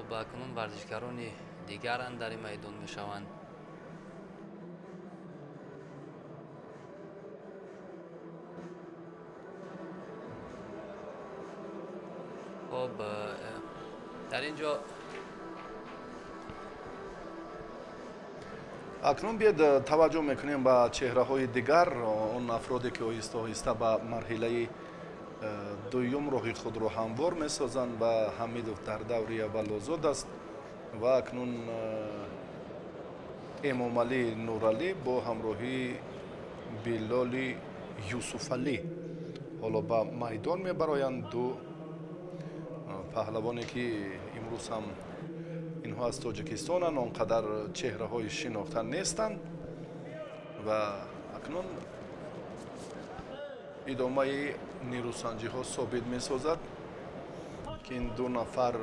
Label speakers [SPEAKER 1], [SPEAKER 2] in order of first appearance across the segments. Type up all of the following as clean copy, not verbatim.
[SPEAKER 1] Хуб, акнун варзишгарони дигар андари майдон мешаванд. Хуб, дар ин ҷо
[SPEAKER 2] акнун биед таваҷҷӯҳ мекунем ба чеҳраҳои дигар, он афроде ки оҳиста оҳиста ба марҳилаи дуюм роҳи худро ҳамвор месозанд ва Ҳамидов дар даври аввал озод аст ва акнун Эмомалӣ Нуралӣ бо ҳамроҳии Билоли Юсуфалӣ ҳоло ба майдон мебароянд. Ду паҳлавоне ки имрӯз ҳам инҳо аз Тоҷикистонанд, он қадар чеҳраҳои шинохта нестанд ва акнун идомаи нерӯсанҷиҳо собит месозад ки ин ду нафар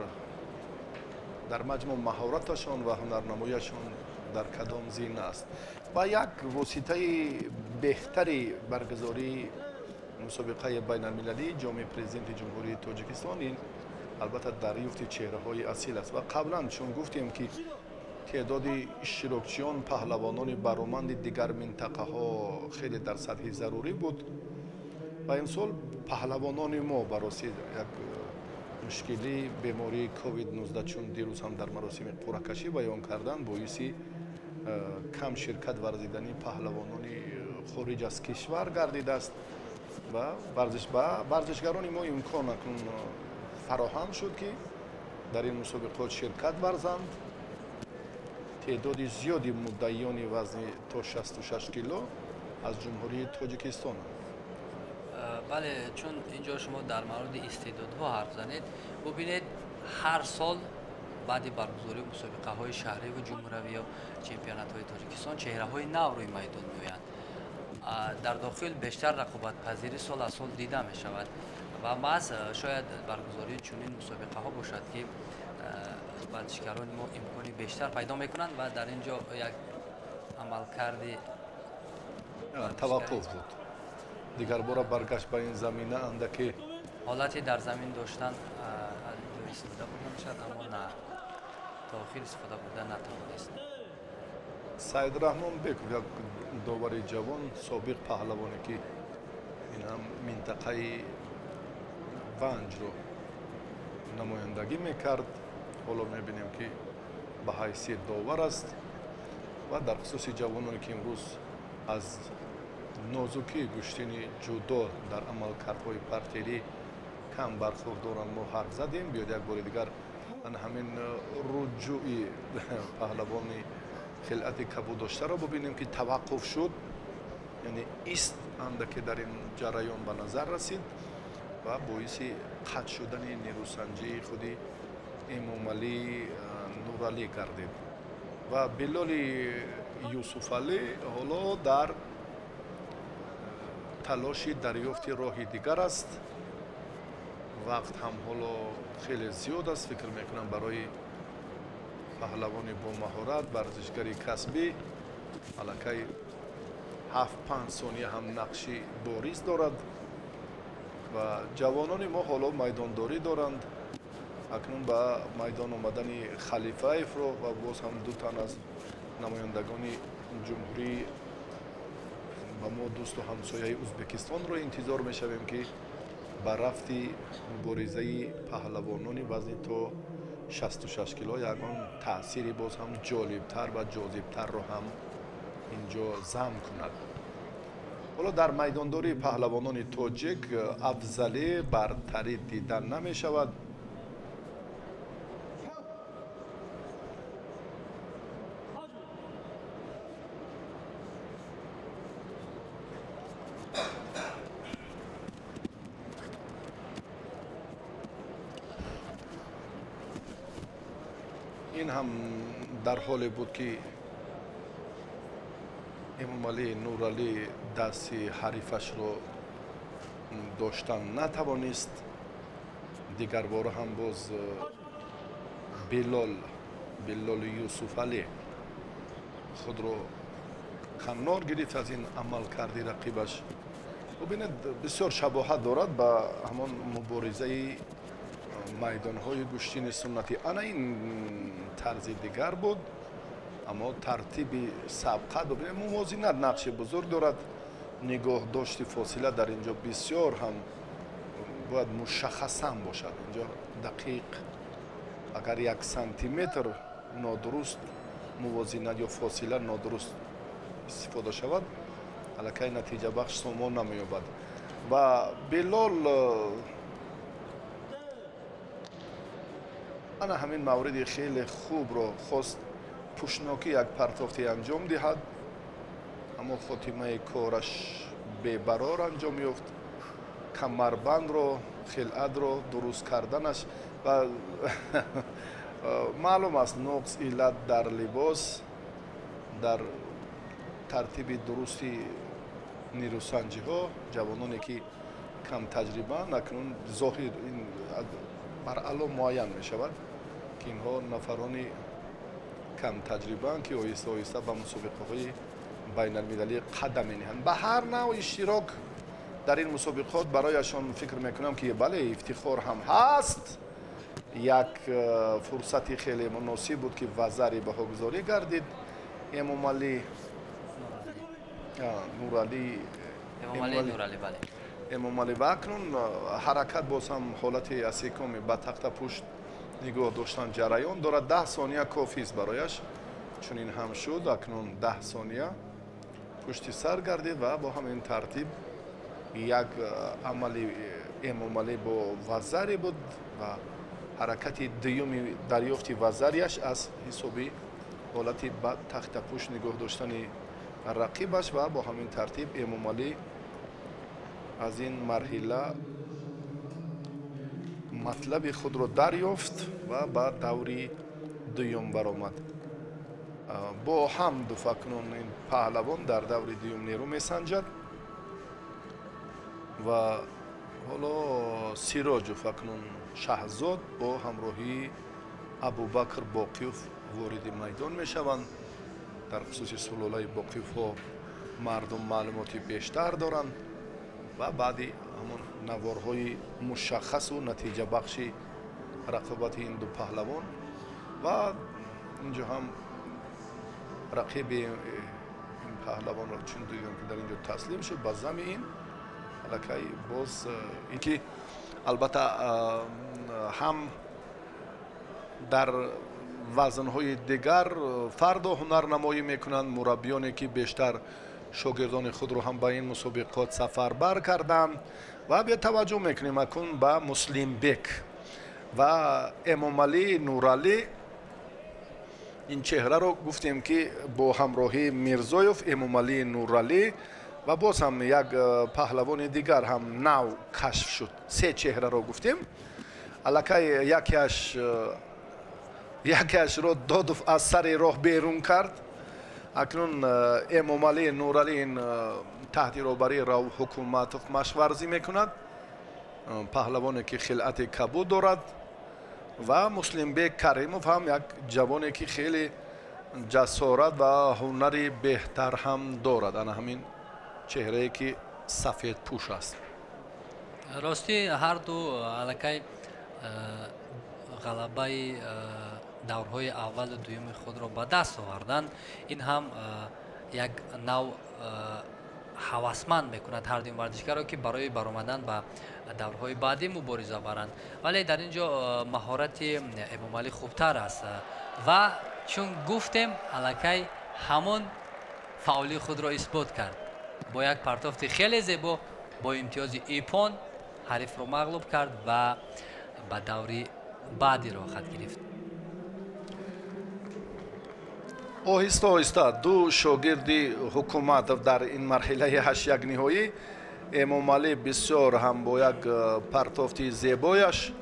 [SPEAKER 2] дар маҷмӯъ маҳораташон ва ҳунарнамояшон дар кадом зина аст ва як воситаи беҳтари баргузории мусобиқаи байналмилалии ҷоми президенти Ҷумҳурии Тоҷикистон ин албатта дарёфти чеҳраҳои асил аст. Ва қаблан чун гуфтем ки теъдоди иштирокчиён паҳлавонони бароманди дигар минтақаҳо хеле дар сатҳи зарурӣ буд ва имсол паҳлавонони мо бароси як мушкили бемории ковид-19 чун дирӯз ҳам дар маросими қуръакашӣ баён кардан боиси кам ширкат варзидани паҳлавонони хориҷ аз кишвар гардидааст ва варзишгарони мо имкон акнун фароҳам шуд ки дар ин мусобиқот ширкат варзанд. Теъдоди зиёди муддаиёни вазни то 66 кило аз Ҷумҳурии Тоҷикистонанд.
[SPEAKER 1] Бале, чун инҷо шумо дар мавриди истеъдодҳо ҳарф занед, бубинед ҳар сол баъди баргузории мусобиқаҳои шаҳрӣ ва ҷумҳуравӣ ё чемпионатҳои Тоҷикистон чеҳраҳои нав рӯи майдон меоянд. Дар дохил бештар рақобатпазирӣ сол аз сол дида мешавад ва маҳз шояд баргузории чунин мусобиқаҳо бошад ки варзишгарони мо имкони бештар пайдо мекунанд ва дар ин ҷо як амалкарди
[SPEAKER 2] таваққуф буд. Дигарбора баргашт ба ин замина андаке
[SPEAKER 1] ҳолати дар замин доштан аз ин ҷо истифода бурда мешавад, аммо на то охир истифода бурда натавонист.
[SPEAKER 2] Саидраҳмон Беков як довари ҷавон, собиқ паҳлавоне ки ин ҳам минтақаи Ванҷро намояндагӣ мекард, ҳоло мебинем ки ба ҳайси довар аст ва дар хусуси ҷавононе ки имрӯз аз нозукии гӯштини ҷудо дар амалкардҳои партерӣ кам бархӯрдоранд мо ҳарф задем. Биёд як бори дигар ан ҳамин руҷӯи паҳлавони хилъати кабудоштаро бубинем ки таваққуф шуд, яъне ист андаке дар ин ҷараён ба назар расид ва боиси қатъ шудани нерӯсанҷии худи Эмомалӣ Нуралӣ гардид. Ва Билоли Юсуфалӣ ҳоло дар талоши дарёфти роҳи дигар аст. Вақт ҳам ҳоло хеле зиёд аст, фикр мекунам барои паҳлавони бомаҳорат, варзишгари касбӣ аллакай 7-5 сония ҳам нақши бориз дорад ва ҷавонони мо ҳоло майдондорӣ доранд. Акнун ба майдон омадани Халифаевро ва боз ҳам ду тан аз намояндагони ҷумҳурии ба мо дӯсту ҳамсояи Ӯзбекистонро интизор мешавем ки ба рафти муборизаи паҳлавонони вазни то 66 кило ягон таъсири боз ҳам ҷолибтар ва ҷозибтарро ҳам инҷо зам кунад. ҳоло дар майдондории паҳлавонони тоҷик афзалӣ бартарӣ дида намешавад. Ин ҳам дар ҳоле буд ки Эмомалӣ Нуралӣ дасти ҳарифашро доштан натавонист. Дигарбора ҳам боз Билоли Юсуфалӣ худро канор гирифт аз ин амалкарди рақибаш. Бубинед, бисёр шабоҳат дорад ба ҳамон муборизаи Майдонҳои гӯштини суннатӣ. Ана ин тарзи дигар буд, аммо тартиби сабқат бибинед, мувозинат нақши бузург дорад. Нигоҳ дошти фосила дар инҷо бисёр ҳам бояд мушаххасан бошад. Инҷо дақиқ агар як сантиметр нодуруст мувозинат ё фосила нодуруст истифода шавад, аллакай натиҷабахш сомон намеёбад. Ва Билол ана ҳамин мавриди хеле хубро хост пӯшнокӣ як партофте анҷом диҳад, аммо хотимаи кораш бебарор анҷом ёфт. Камарбандро, хилъатро дуруст карданаш ва маълум аст, нуқс иллат дар либос, дар тартиби дурусти нерӯсанҷиҳо. Ҷавононе ки камтаҷрибаанд, акнун зоҳир ин баръало муайян мешавад, ки инҳо нафарони камтаҷрибаанд, ки оҳиста оҳиста ба мусобиқаҳои байналмилалӣ қадам мениҳанд. Ба ҳар навъ иштирок дар ин мусобиқот барояшон фикр мекунам, ки бале, ифтихор ҳам ҳаст. Як фурсати хеле муносиб буд, ки вазари баҳогузорӣ гардид. Эмомалӣ Нуралӣ, Эмомалӣ. Ва акнун ҳаракат боз ҳам ҳолати асекоми ба тахтапушт нигоҳ доштан ҷараён дорад. 10 сония кофист барояш, чунин ҳам шуд. Акнун 10 сония пушти сар гардид ва бо ҳамин тартиб як амали Эмомалӣ бо вазаре буд ва ҳаракати дуюми дарёфти вазарияш аз ҳисоби ҳолати ба тахтапушт нигоҳ доштани рақибаш ва бо ҳамин тартиб Эмомалӣ аз ин марҳила матлаби худро дарёфт ва ба даври дуюм баромад. Бо ҳам дуфакнун ин паҳлавон дар даври дуюм нерӯ месанҷад ва ҳоло Сироҷов акнун Шаҳзод бо ҳамроҳии Абубакр Боқиев вориди майдон мешаванд. Дар хусуси сулолаи Боқиевҳо мардум маълумоти бештар доранд ва баъди ҳамон наворҳои мушаххасу натиҷабахши рақобати ин ду паҳлавон ва инҷо ҳам рақиби ин паҳлавонро чун дидем, ки дар инҷо таслим шуд, ба зами ин аллакай боз ин ки албатта ҳам дар вазнҳои дигар фардо ҳунарнамоӣ мекунанд. Мураббиёне ки бештар шогирдони худро ҳам ба ин мусобиқот сафарбар карданд. Ва бетаваҷҷӯҳ мекунем акун ба Муслимбек ва Эмомалӣ Нуралӣ. Ин чеҳраро гуфтем, ки бо ҳамроҳии Мирзоев, Эмомалӣ Нуралӣ ва боз ҳам як паҳлавони дигар ҳам нав кашф шуд. Се чеҳраро гуфтем. Аллакай якеашро Додов аз сари роҳ берун кард. Акнун Эмомалӣ Нуралӣ ин таҳти роҳбарии Рауф Ҳукуматов машварзӣ мекунад, паҳлавоне ки хилъати кабуд дорад. Ва Муслимбек Каримов ҳам як ҷавоне ки хеле ҷасорат ва ҳунари беҳтар ҳам дорад. Ана ҳамин чеҳрае ки сафедпӯш аст.
[SPEAKER 1] Ростӣ ҳарду аллакай ғалабаи даврҳои аввалу дуюми худро ба даст оварданд. Ин ҳам як нав ҳавасманд мекунад ҳар дуюм варзишгарро, ки барои баромадан ба даврҳои баъдӣ мубориза баранд. Вале дар ин ҷо маҳорати Эмомалӣ хубтар аст ва чун гуфтем, аллакай ҳамон фаъолии худро исбот кард. Бо як партофти хеле зебо бо имтиёзи ипон ҳарифро мағлуб кард ва ба даври баъдӣ роҳхат гирифт.
[SPEAKER 2] Оҳиста оҳиста ду шогирди Ҳукуматов дар ин марҳилаи 8-1 ниҳоӣ. Эмомалӣ бисёр ҳам бо як партофти зебояш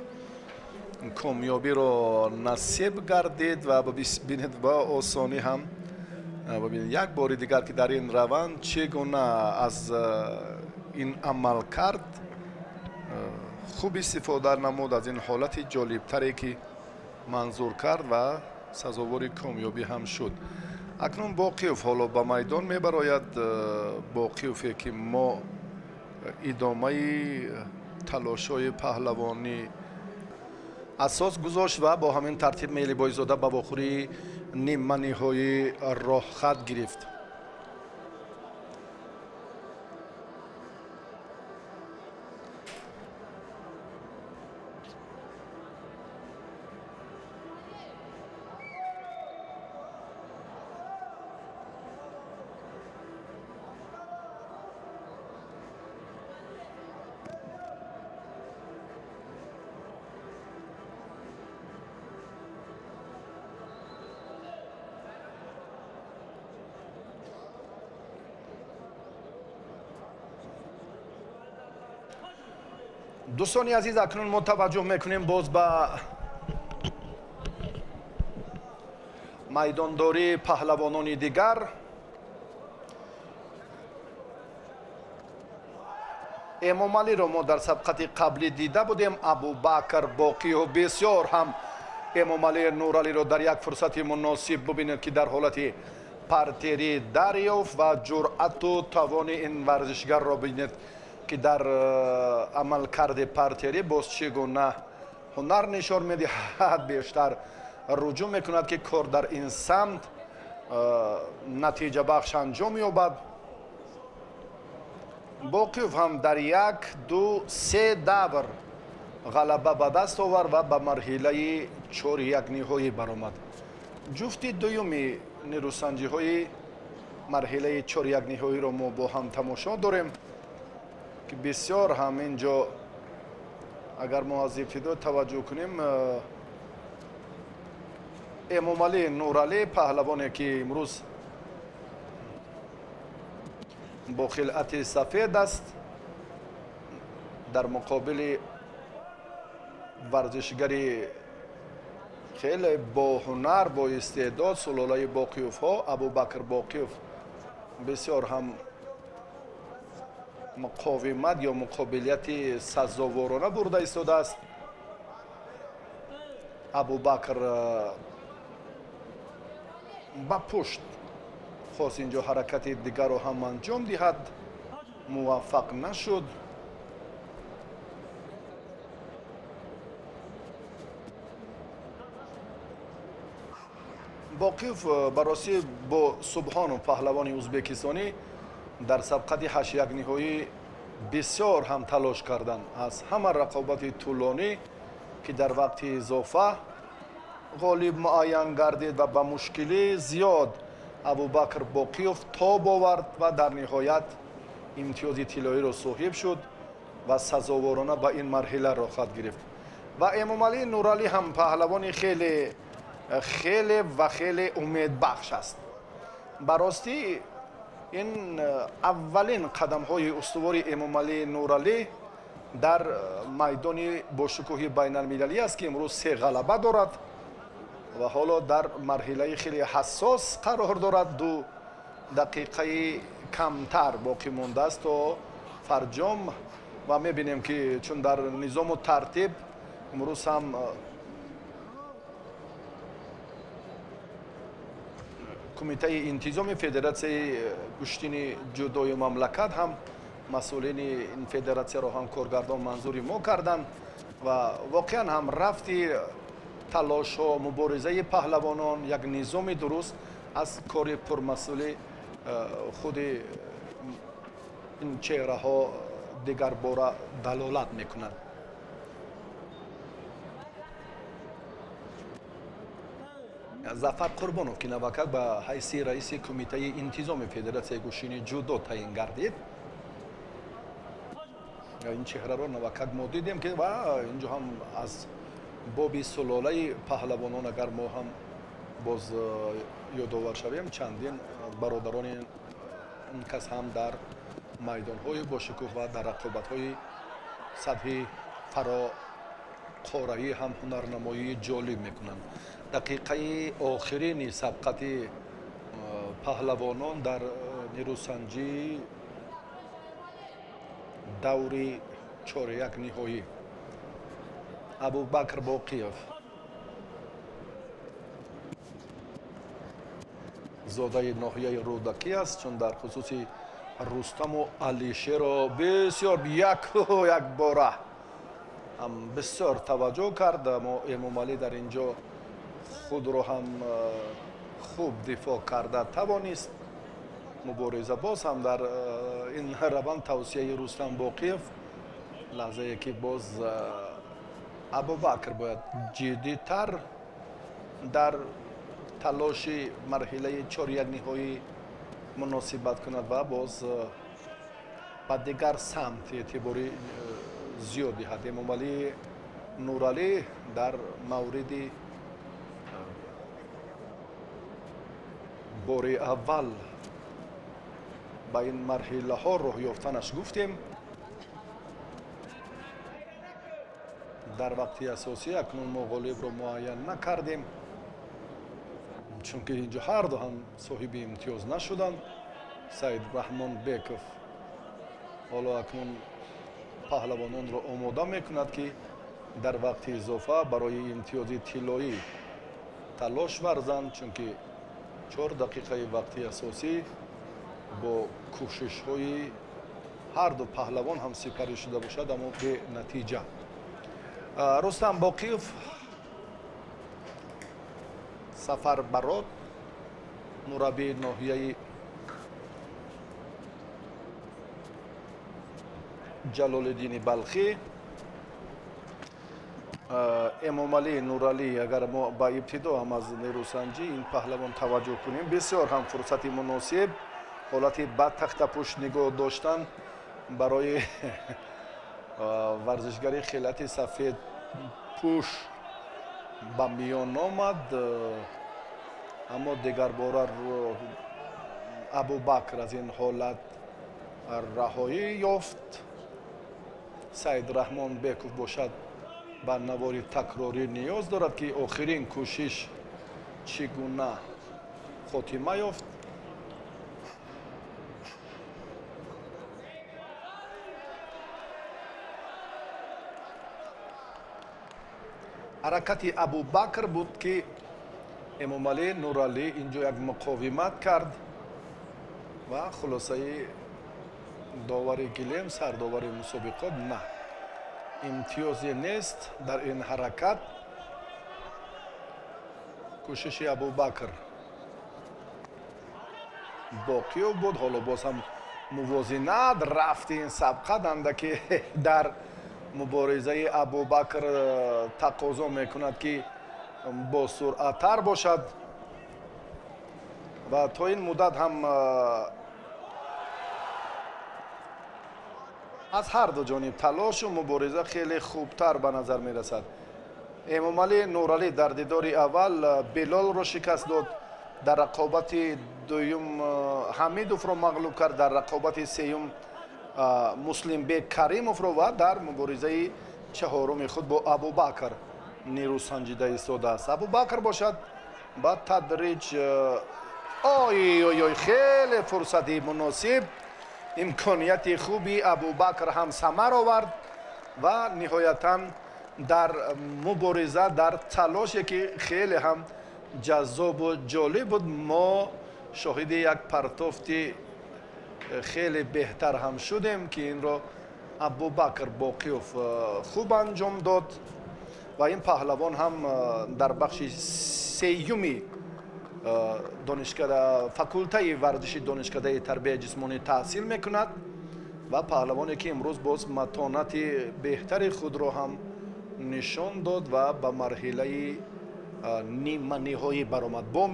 [SPEAKER 2] комёбиро насиб гардид ва бинед ба осонӣ ҳам бибинед як бори дигар, ки дар ин раванд чӣ гуна аз ин амал кард, хуб истифода намуд аз ин ҳолати ҷолибтаре, ки манзур кард ва сазовори комёбӣ ҳам шуд. Акнун Боқиев ҳоло ба майдон мебарояд. Боқиеве ки мо идомаи талошҳои паҳлавонӣ асос гузошт ва бо ҳамин тартиб Меҳлибойзода ба вохӯрии ниманиҳоӣ роҳхат гирифт. Дӯстони азиз, акнун мо таваҷҷӯҳ мекунем боз ба майдондории паҳлавонони дигар. Эмомалиро мо дар сабқати қаблӣ дида будем. Абубакр Боқиев бисёр ҳам Эмомалӣ Нуралиро дар як фурсати муносиб бубинед, ки дар ҳолати партерӣ дарёфт ва ҷуръату тавони ин варзишгарро бинед, ки дар амалкарди партерӣ боз чӣ гуна ҳунар нишон медиҳад. Бештар руҷӯъ мекунад, ки кор дар ин самт натиҷабахш анҷом ёбад. Боқиев ҳам дар 1, 2, 3 давр ғалаба ба даст овард ва ба марҳилаи 4-1 ниҳоӣ баромад. Ҷуфти дуюми нерӯсанҷиҳои марҳилаи 4-1 ниҳоиро мо бо ҳам тамошо дорем, ки бисёр ҳам инҷо агар мо аз ибтидо таваҷҷӯҳ кунем, Эмомалӣ Нуралӣ, паҳлавоне ки имрӯз бо хилъати сафед аст, дар муқобили варзишгари хеле боҳунар, бо истеъдод, сулолаи Боқиевҳо Абубакр Боқиев бисёр ҳам муқовимат ё муқобилияти сазоворона бурда истодааст. Абубакр ба пушт хост инҷо ҳаракати дигарро ҳам анҷом диҳад, муваффақ нашуд. Боқиев баросӣ бо Субҳонов, паҳлавони ӯзбекистонӣ, дар сабқати 8-1 ниҳоӣ бисёр ҳам талош карданд. Аз ҳама рақобати тӯлонӣ, ки дар вақти изофа ғолиб муайян гардид ва ба мушкилӣ зиёд Абубакр Боқиев тоб овард ва дар ниҳоят имтиёзи тиллоиро соҳиб шуд ва сазоворона ба ин марҳила роҳхат гирифт. Ва Эмомалӣ Нуралӣ ҳам паҳлавони хеле хеле ва хеле умедбахш аст. Ба ростӣ ин аввалин қадамҳои устувори Эмомалӣ Нуралӣ дар майдони бошукӯҳи байналмилалӣ аст, ки имрӯз 3 ғалаба дорад ва ҳоло дар марҳилаи хеле ҳассос қарор дорад. 2 дақиқаи камтар боқӣ мондааст то фарҷом ва мебинем, ки чун дар низому тартиб имрӯз ҳам кумитаи интизоми федератсияи гӯштини ҷудои мамлакат ҳам масъулини ин федератсияро ҳам коргардон манзури мо карданд ва воқеан ҳам рафти талошҳо, муборизаи паҳлавонон, як низоми дуруст аз кори пурмасъули худи ин чеҳраҳо дигарбора далолат мекунад. Зафар Қурбонов, ки навакак ба ҳайси раиси кумитаи интизоми федератсияи гӯштини ҷудо таъин гардид, ин чеҳраро навакак мо дидем, ки ва инҷо ҳам аз боби сулолаи паҳлавонон агар мо ҳам боз ёдовар шавем, чандин бародарони ин кас ҳам дар майдонҳои бошукӯҳ ва дар рақобатҳои сатҳи фароқораӣ ҳам ҳунарнамоии ҷолиб мекунанд. Дақиқаи охирини сабқати паҳлавонон дар нерӯсанҷии даври 4-1 ниҳоӣ. Абубакр Боқиев зодаи ноҳияи Рӯдакӣ аст, чун дар хусуси Рустаму Алишеро бисёр якбора ҳам бисёр таваҷҷӯҳ кард, аммо Эмомалӣ дар ин ҷо худро ҳам хуб дифоъ карда тавонист. Мубориза боз ҳам дар ин раванд тавсияи Рустам Боқиев, лаҳзае ки боз Абубакр бояд ҷиддитар дар талоши марҳилаи чорякниҳоӣ муносибат кунад ва боз ба дигар самт эътибори зиёд диҳад. Эмомалӣ Нуралӣ дар мавриди бори аввал ба ин марҳилаҳо роҳ ёфтанаш гуфтем. Дар вақти асосӣ акнун мо ғолибро муайян накардем, чунки инҷо ҳарду ҳам соҳиби имтиёз нашуданд. Саид Раҳмон Беков ҳоло акнун паҳлавононро омода мекунад, ки дар вақти изофа барои имтиёзи тиллоӣ талош варзанд, чунки 4 дақиқаи вақти асосӣ бо кӯшишҳои ҳарду паҳлавон ҳам сипарӣ шуда бошад, аммо бенатиҷа. Рустам Боқиев, Сафар Барот, мураббии ноҳияи Ҷалолиддини Балхӣ, Эмомалӣ Нуралӣ. Агар мо ба ибтидо ҳам аз нерӯсанҷӣ ин паҳлавон таваҷҷӯҳ кунем, бисёр ҳам фурсати муносиб, ҳолати ба тахтапӯш нигоҳ доштан барои варзишгари хелати сафедпӯш ба миён омад, аммо дигарбора Абубакр аз ин ҳолат раҳоӣ ёфт. Саид Раҳмон Беков бошад ба навори такрорӣ ниёз дорад, ки охирин кӯшиш чӣ гуна хотима ёфт. Ҳаракати Абубакр буд, ки Эмомалӣ Нуралӣ инҷо як муқовимат кард ва хулосаи довари гилем, сардовари мусобиқот, на имтиёзе нест дар ин ҳаракат. Кӯшиши Абубакр Боқиев буд. Ҳоло боз ҳам мувозинат рафти ин сабқат, андаке дар муборизаи Абубакр тақозо мекунад, ки босуръаттар бошад ва то ин муддат ҳам аз ҳар ду ҷониб талошу мубориза хеле хубтар ба назар мерасад. Эмомалӣ Нуралӣ дар дидори аввал Билолро шикаст дод, дар рақобати дуюм Ҳамидовро мағлуб кард, дар рақобати сеюм Муслимбек Каримовро ва дар муборизаи чаҳоруми худ бо Абубакр нерӯсанҷида истодааст. Абубакр бошад ба тадриҷ ой ой ой, хеле фурсати муносиб, имконияти хуби Абубакр ҳам самар овард ва ниҳоятан дар мубориза, дар талоше ки хеле ҳам ҷаззобу ҷолиб буд, мо шоҳиди як партофти хеле беҳтар ҳам шудем, ки инро Абубакр Боқиев хуб анҷом дод ва ин паҳлавон ҳам дар бахши сеюми факултаи варзиши донишкадаи тарбияи ҷисмонӣ таҳсил мекунад ва паҳлавоне ки имрӯз боз матонати беҳтари худро ҳам нишон дод ва ба марҳилаи ниманиҳоӣ баромад. Бо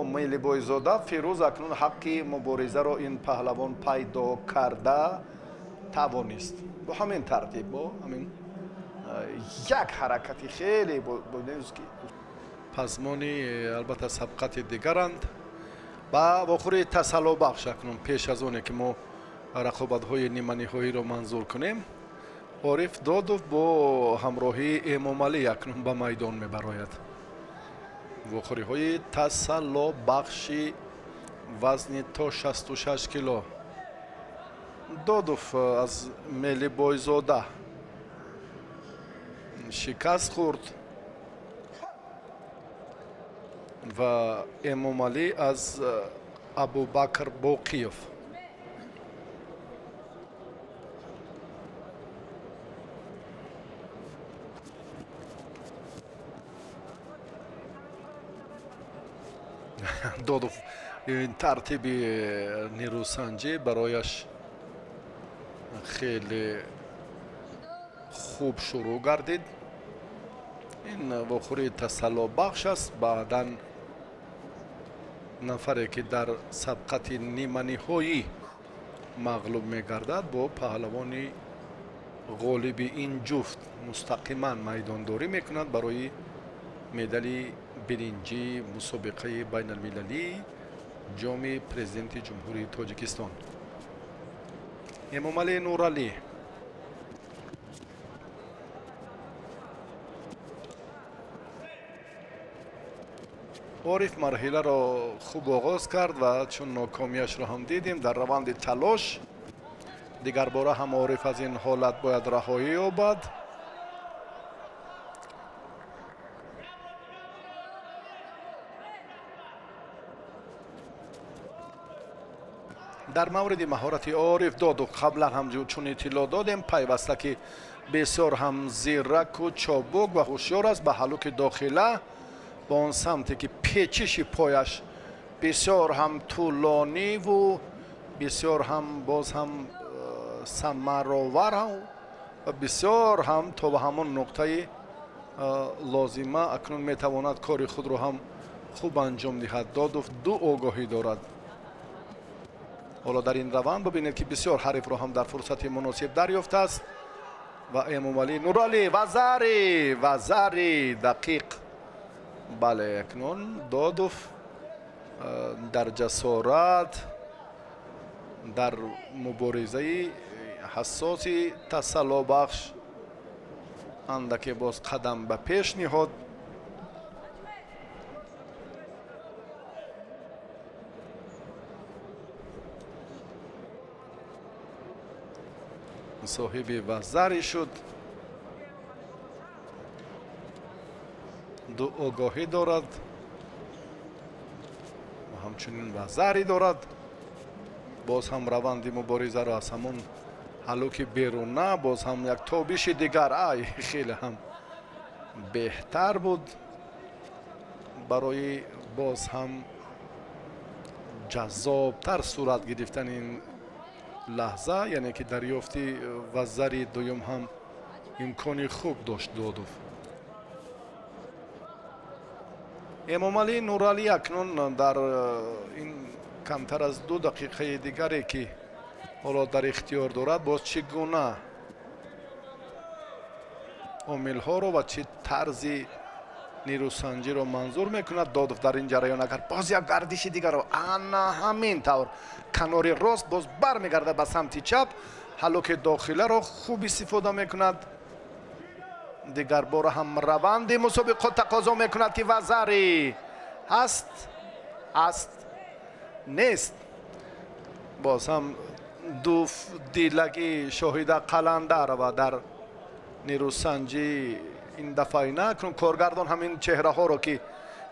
[SPEAKER 2] мели Бойзода Фирӯз акнун ҳаққи муборизаро ин паҳлавон пайдо карда тавонист. Бо ҳамин тартиб, бо ҳамин як ҳаракати хеле пазмони албатта сабқати дигаранд. Ба вохӯри тасаллобахш акнун пеш аз оне ки мо рақобатҳои ниманиҳоиро манзур кунем, Ориф Додов бо ҳамроҳии Эмомалӣ акнун ба майдон мебарояд. Вохӯриҳои тасаллобахши вазни то 66 кило. Додов аз Мелибойзода шикаст хӯрд ва Эмомалӣ аз Абубакр Боқиев. Додов тартиби нерӯсанҷӣ барояш хеле хуб шурӯъ гардид. Ин вохӯрии тасаллобахш аст. Баъдан нафаре ки дар сабқати ниманиҳоӣ мағлуб мегардад бо паҳлавони ғолиби ин ҷуфт мустақиман майдондорӣ мекунад барои медали биринҷии мусобиқаи байналмилалии ҷоми президенти Ҷумҳурии Тоҷикистон. Эмомалӣ Нуралӣ Ориф марҳиларо хуб оғоз кард ва чун нокомияшро ҳам дидем дар раванди талош, дигарбора ҳам Ориф аз ин ҳолат бояд раҳоӣ ёбад. Дар мавриди маҳорати Ориф Додов қаблан ҳам чун иттилоъ додем, пайваста ки бисёр ҳам зираку чобук ва ҳушёр аст, ба ҳалуки дохила ба он самте ки печиши пояш бисёр ҳам тӯлониву бисёр ҳам боз ҳам самаровар ва бисёр ҳам то ба ҳамон нуқтаи лозима акнун метавонад кори худро ҳам хуб анҷом диҳад. Додов ду огоҳӣ дорад. Ҳоло дар ин раванд бибинед ки бисёр ҳарифро ҳам дар фурсати муносиб дарёфтааст ва Эмомалӣ Нуралӣ вазари дақиқ. Бале, акнун Додов дар ҷасорат, дар муборизаи ҳассоси тасаллобахш андаке боз қадам ба пеш ниҳод. Соҳиби вазарӣ шуд. Ду огоҳӣ дорад ва ҳамчунин вазарӣ дорад. Боз ҳам раванди муборизаро аз ҳамон ҳалуки беруна боз ҳам як тобиши дигар, ай хеле ҳам беҳтар буд барои боз ҳам ҷаззобтар сурат гирифтани ин лаҳза, яъне ки дарёфти вазари дуюм ҳам имкони хуб дошт Додов. Эмомалӣ Нуралӣ акнун дар ин камтар аз 2 дақиқаи дигаре ки ҳоло дар ихтиёр дорад, боз чӣ гуна омилҳоро ва чӣ тарзи нерӯсанҷиро манзур мекунад Додов дар ин ҷараён. Агар боз як гардиши дигарро ана ҳамин тавр канори рост боз бармегардад ба самти чап, ҳалуки дохиларо хуб истифода мекунад. Дигарбора ҳам раванди мусобиқот тақозо мекунад ки вазари ҳаст, аст, нест. Боз ҳам ду дилаги Шоҳида Қаландарова дар нерӯсанҷӣ ин дафъаи на. Акнун коргардон ҳамин чеҳраҳоро ки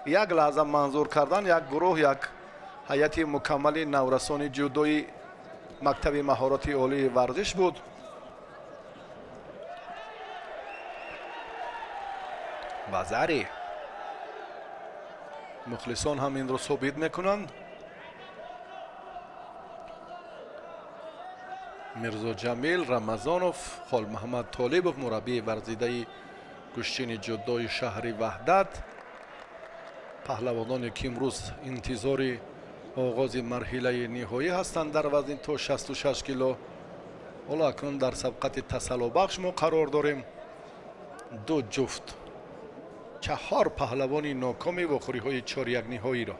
[SPEAKER 2] як лаҳза манзур кардан, як гурӯҳ, як ҳайати мукаммали наврасони ҷудои мактаби маҳорати олии варзиш буд. Вазари мухлисон ҳам инро собит мекунанд. Мирзо Ҷамил Рамазонов, Холмаҳмад Толибов, мураббии варзидаи гӯштини ҷудои шаҳри Ваҳдат, паҳлавононе ки имрӯз интизори оғози марҳилаи ниҳоӣ ҳастанд дар вазни то 66 кило. Ҳоло акнун дар сабқати тасаллобахш мо қарор дорем. Ду ҷуфт, 4 паҳлавони нокоми вохӯриҳои 4-1 ниҳоиро.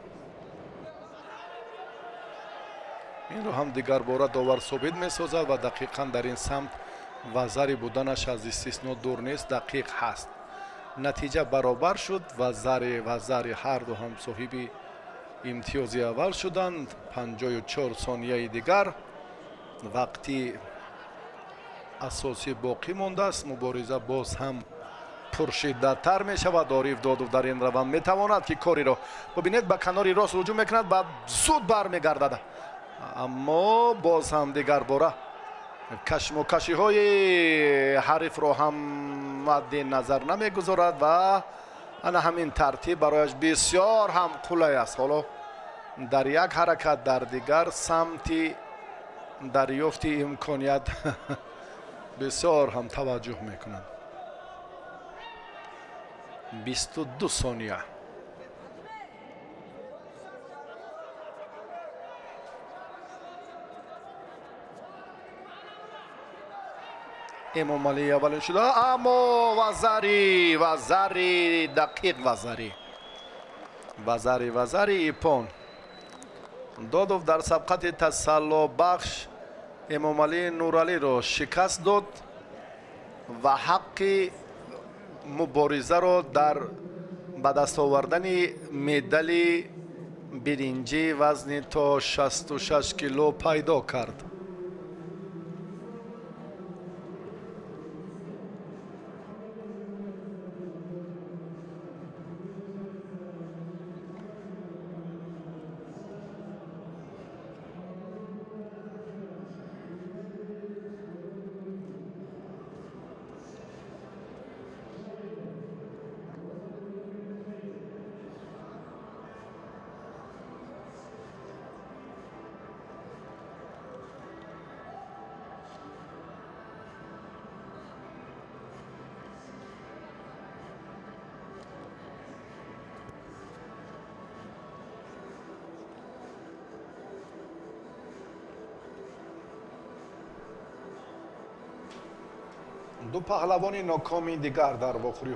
[SPEAKER 2] Инро ҳам дигарбора довар собит месозад ва дақиқан дар ин самт вазари буданаш аз истисно дур нест, дақиқ ҳаст. Натиҷа баробар шуд. Вазари ҳарду ҳам соҳиби имтиёзи аввал шуданд. 54 сонияи дигар вақти асосӣ боқӣ мондааст. Мубориза боз ҳам пуршиддаттар мешавад. Ориф Додов дар ин раванд метавонад ки кориро бибинед, ба канори рост ҳуҷум мекунад ва зуд бармегардад, аммо боз ҳам дигарбора кашмокашиҳои ҳарифро ҳам мадди назар намегузорад ва ана ҳамин тартиб барояш бисёр ҳам қулай аст. Ҳоло Дар як ҳаракат, дар дигар самти дарёфти имконият бисёр ҳам таваҷҷӯҳ мекунанд. 22 сония. Эмомалӣ аввалин шуда, аммо вазари, вазари дақиқ, вазари, вазари, вазари ипон Додов дар сабқати тасаллобахш Эмомалӣ Нуралиро шикаст дод ва ҳаққи муборизаро дар ба даст овардани медали биринҷӣ вазни то 66 кило пайдо кард. Ду паҳлавони нокоми дигар дар вохӯриҳои